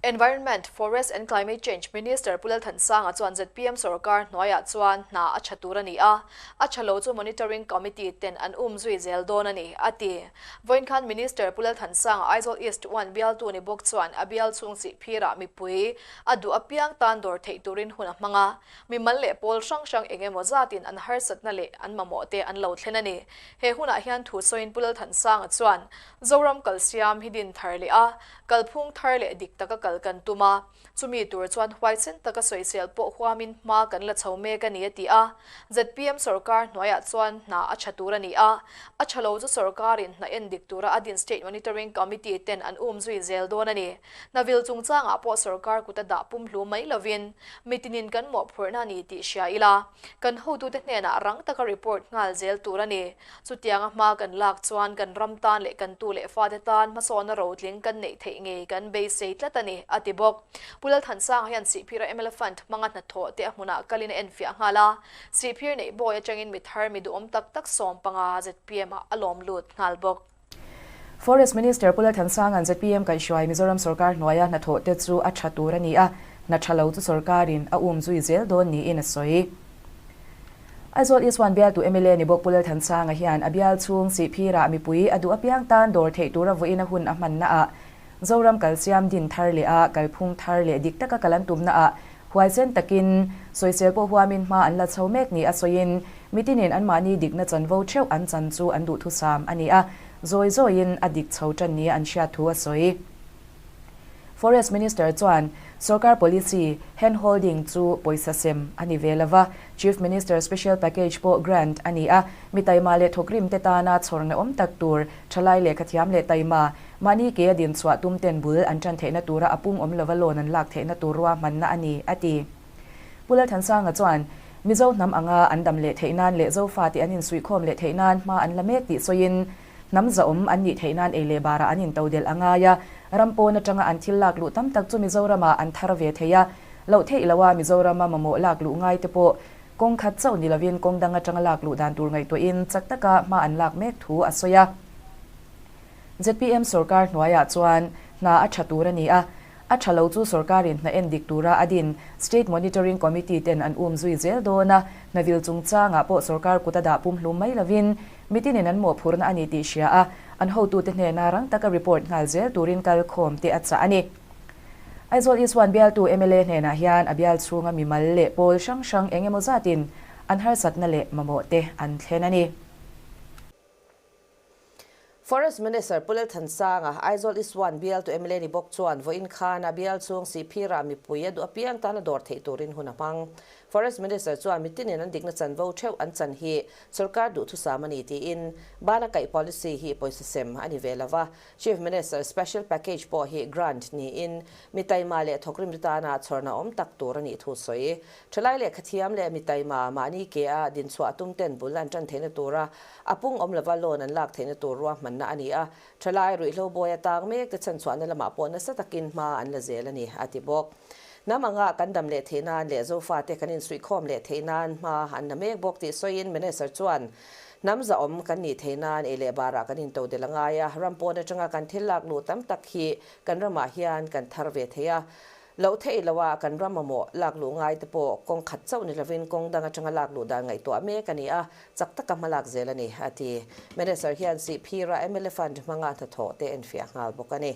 Environment, Forest and Climate Change Minister Pu Lalthansanga chuan zpm sorkar hnuaiah chuan hna a tha tur a ni a, a tha lo chu Monitoring Committee ten an um zui zel dawn a ni, a ti. Vawiin khan Minister Pu Lalthansanga Aizawl East I bialtu ni bawk chuan a bial chhung sihphirah mipui a duh apiang tan dawr theih turin hun a hmang a, mimal leh pawl hrang hrang eng emaw zatin an harsatna leh an mamawh te an lo thlen a ni. He hunah hian thu sawiin Pu Lalthansanga chuan Zoram kalsiam hi din thar leh a, Kalphung thar leh dik taka kal kan tum a, chumi tur chuan huaisen taka sawisel pawh huamin hma kan la chho mek a ni a ti a. Zpm sorkar hnuaiah chuan hna a tha tur a ni a, a tha lo chu sorkarin hna en dik tura a din State Monitoring Committee ten an um zui zel dawn a ni. Hnavil chungchangah pawh sorkar kuta dah pumhlu mai lovin mitinin kan mawhphurhna a ni tih hria ila, kan hotute hnenah rang taka report nghal zel tur a ni. Chutianga hma kan lak chuan kan ram tan leh kan tu leh fate tan hmasawnna rotling kan neih theih ngei kan beisei tlat a ni, a ti bawk. Pu Lalthansanga hian Sihphira mla Fund hmanga hnathawh te a hmunah kalin a enfiah nghal a, Sihphir neih bawi atangin mi thar mi duhawm tak tak 15 zpm ah a lawm lut nghal bawk. Forest Minister Pu Lalthansanga'n zpm kaihhruai Mizoram sorkar hnuaia hnathawh te chu a tha tur a ni a, hna tha lo chu sorkarin a um zui zel dawn niin a sawi. Aizawl East One bialtu mla ni bawk Pu Lalthansanga hian a bial chhung Sihphirah mipui a duh apiang tan dawr theih tura vawiin a hun a hmannaah Zoram kalsiam din thar leh a kalphung thar leh dik taka kal an tumnaah huaisen takin sawisel pawh huamin hma an la chho mek ni a sawiin mitinin anmahni dikna chanvo theuh an chan chu an duhthusam a ni a, zawi zawiin a dik chho tan nia an hriat thu a sawi. Forest Minister chuan sorkar policy hand holding chu pawisa sem a ni ve lova, Chief Minister Special Package pawh grant a ni a, mi taima leh thawkrim te tana chhawr ngaiawm tak tur thalai lehkhathiam leh taima mahni ke a din chhuah tum ten bul an tan theihna tura a pung awm lova loan an lak theihna tur ruahmanna a ni, a ti. Pu Lalthansanga chuan Mizo hnam anga an dam leh theih nan leh Zofa tih an insuihkhawm leh theih nan hma an la mek tih sawiin, Hnam zahawm an nih theih nan ei leh barah an intodelh a ngai a, ram pawn atanga an thil lak luh tam tak chu Mizoramah an thar ve thei a, loh theih loha Mizorama mamawh lak luh ngai te pawh kawng khat chauh ni lovin kawng dang atanga lak luh dan tur ngaihtuahin chak taka hma an lak mek thu a sawi a. Zpm sorkar hnuaiah chuan hna a tha tur a ni a, A tha lo chu sorkarin hna en dik tura a din State Monitoring Committee ten an um zui zel dawn a, hnavil chungchangah pawh sorkar kut a dah pumhlum mai lovin mitinin an mawhphurhna a ni tih hria a, an hotute hnena rang taka report nghal zel turin kal khawm te a chah a ni. Aizawl East One bialtu mla hnenah hian a bial chhunga mimal leh pawl hrang hrang eng emaw zatin an harsatna leh mamawh te an thlen a ni. Forest Minister Pu Lalthansanga, Aizawl East One bialtu mla ni bawk chuan vawiin khan a bial chhung Sihphirah mipui a duh apiang tan a dawr theih turin hun a hmang. Forest Minister chuan mitinin an dikna chanvo theuh an chan hi sorkar duhthusam a ni tiin bana kaih policy hi pawisa sem a ni ve lova. Chief Minister Special Package pawh hi grant niin mi taima leh thawkrim te tana chhawrna awm tak tur a nih thu sawi. Thalai lehkhathiam leh mi taima mahni ke a dinchhuah tum ten bul an tan theihna tura A pung awm lova loan an lak theihna tur ruahmanna a ni a, thalai ruihhlo bawi atang mek te chhanchhuahna lamah pawh nasa takin hma an la zel a ni, a ti bawk. Hnam anga kan dam leh theih nan leh Zofate kan insuihkhawm leh theih nan hma an la mek bawk tih sawiin Minister chuan, Hnam zahawm kan nih theih nan ei leh barah kan intodel a ngai a, ram pawn atanga kan thil lak luh tam tak hi kan ramah hian kan thar ve thei a, Loh theih loh a kan ram mamawh lak luh ngai te pawh kawng khat chauh ni lovin kawng dang atanga lak luh dan ngaihtuah mek a ni a, chak taka hma lak zel a ni, a ti. Minister hian Sihphira mla Fund hmanga hnathawh te enfiah nghal bawk a ni.